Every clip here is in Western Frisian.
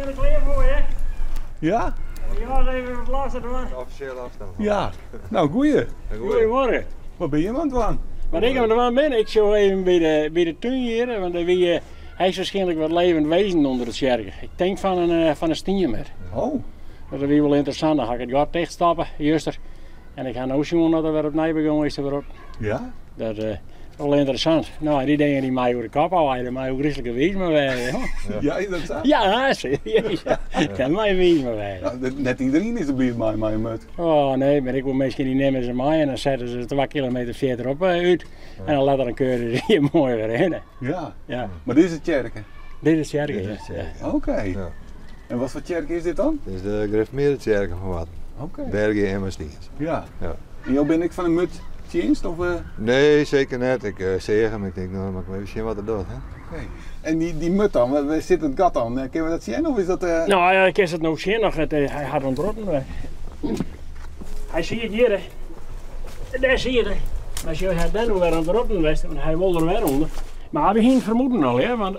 ben er klear foar, hè? Ja? Ja, even wat last dwaan. Offisjeel afstand. Ja. Nou, goeie. Goedemorgen. Wat bin je oan it dwaan? Wat ik oan it dwaan bin, ik sjoch even by de tún hjir, want der wie hy is waarskynlik wat levend wezen ûnder de tsjerke. Ik tink fan in stienmurd. Oh. Dat wie wol ynteressant, dan ha ik it gat tichtstoppe, juster. En ik ha no sjoen dat er wer opnij begûn is te wrot. Ja? Dat is wol ynteressant. No, en dy dingen dy meie oer de kop ôf, dy meie ôfgryslike wiis mei wêze. Ja, is dat sa? Ja, serieus. Dêr meie wiis mei wêze. Ja, net iderien is der bliid mei, mei in murd. Oh nee, mar ek wol minsken dy nimme se mei en dan sette se 2 kilometer fierderop út. En dan letter dan keure se hjir moai wer hinne. Ja. Ja. Mar dit is de tsjerke? Dit is de tsjerke, Dit is de tsjerke. ja. Oké. Ja. En wat foar tsjerke is dit dan? Dit is de Gereformeerde Tsjerke fan Warten. Oké. Wergea en Stiens. Ja. Ja. En jo binne ek fan de murdtsjinst? Of? Nee, seker net. Ik seach him. Ik tink, no, dan moat ik mar even sjen wat er docht. Hè? Oké. En dy murd dan, wêr sit it gat dan? Kinne we dat sjen of is dat? No ja, ik kin it no sjen noch. Hy hat ûntrotten. Hy siet hjir, hè. Dêr siet er. Mar sjoch, hy hat dêr no wer ûntrotten west, want hy wol der wer ûnder. Mar we hienen fermoeden al, hè, want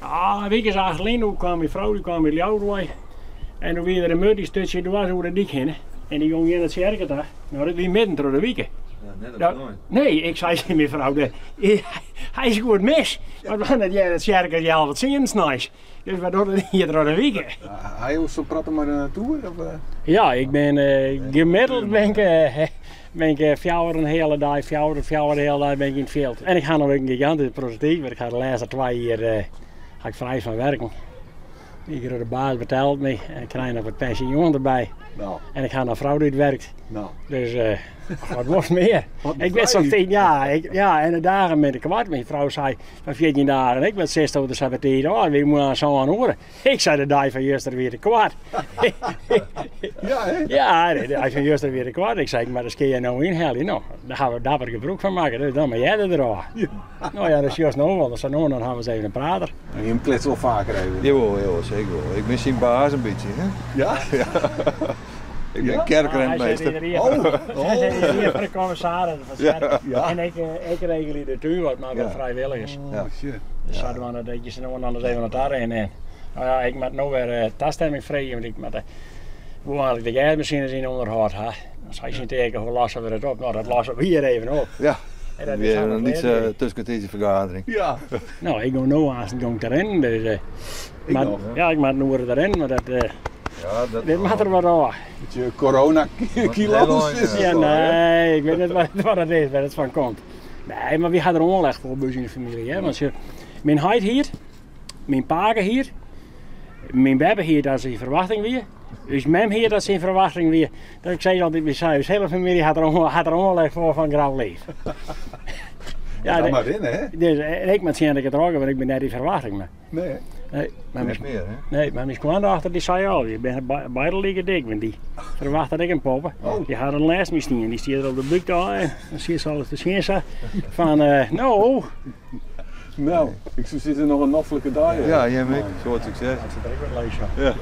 in wike as acht lyn, doe kwam myn frou, dy kwam út Ljouwert wei. En doe wie der in murd, dy stuts hjir dwars oer de dyk hinne. En dy gong hjir nei de tsjerke ta. No, dat wie midden troch de wike. Ja, net op snein. Nee, ik sei tsjin myn frou, hy is goed mis. Want we net hjir de tsjerke is healwei tsienen sneins. Dus wat docht er hjir troch de wike? Ha jo sa praten mei de natoer? Of? Ja, ik bin gemiddeld bin ik, bin ik fjouwer en in heale dei, fjouwer, fjouwer en in heale dei bin ik yn it fjild. En ik ha no ek in gigantyske prototyp, want ik ha de lêste 2 jier ha ik frij fan werken. Dy grutte baas betelt my en ik krij noch wat pensjoen derby. No. En ik ha noch frou dy't werkt. No. Dus wat wolst mear? Wat Ik wit soms tyd, ja, ik, ja, en de dagen binne te koart. Myn frou sei fan 14 dagen, ik wat sitsto der sa betiid ôf, wy moarn 7 oere. Ik sei de dei fan juster wie te koart. Ja, hè? Ja, de dei fan juster wie te koart. Ik sei, mar dat kin je no ynhelje. No, dêr ha we dapper gebrûk fan makke, dus dan mar earder derôf. No ja, dat sjochst no wol. Dus no en dan ha we ris even in prater. En jim kletse wol faker even? Jawol, jawol, seker wol. Ik bin syn baas in bytsje, hè? Ja? Ja. Ik bin Ja? kerkrentmeester. Hy sit yn de rie fan de kommissaris fan Tsjerke. Ja. En ik regelje de tún wat mei wat frijwilligers. Oh, shit. Dus sadwaande dat je se no en dan ris even oan ta rinne. En no ja, ik moat no wer tastemming freegje, want ik moat woe eigentlik de gersmasines yn ûnderhâld ha. Dan sei syn teken, hoe losse we dat op? No, dat losse we hjir even op. Ja. En dat is Weer sa in lytse tuskentiidse fergadering. Ja. No, ik gong no aanst gong te rinnen, dus Ik moat, noch. ja, ik moat in oere te rinnen, mar dat, Ja, dat dit moat der wat ôf. Beetje corona kilo's is het Ja, al, hè? nee, ik wit net wat it is, wêr't it fan komt. Nee, mar wy ha der oanleg foar by ús yn de famylje, hè, want sjoch, myn heit hie it, myn pake hie it, myn beppe hie it as syn ferwachting wie, ús mem hie it as syn ferwachting wie. Dat ik sis altyd, ús hiele famylje hat der oanleg foar fan grou liif. Ja, dan mar rinne, hè? Dus, en ik moat sjen dat ik it rôke, want ik bin net yn ferwachting. Mar. Nee. Nee, mar Net mear, hè? Nee, mar myn skoandochter dy sei al, je binne beide like dik, want dy ferwachtet ek in poppe. Oh. Dy hat der lêst mei stien, dy stiet der op de búk te en dan siet se alles te sjen sa fan, no. No, ik soe sizze noch in noflike dei. Ja, jim ek. Soad sukses. Dat is ek wat leuk, Ja.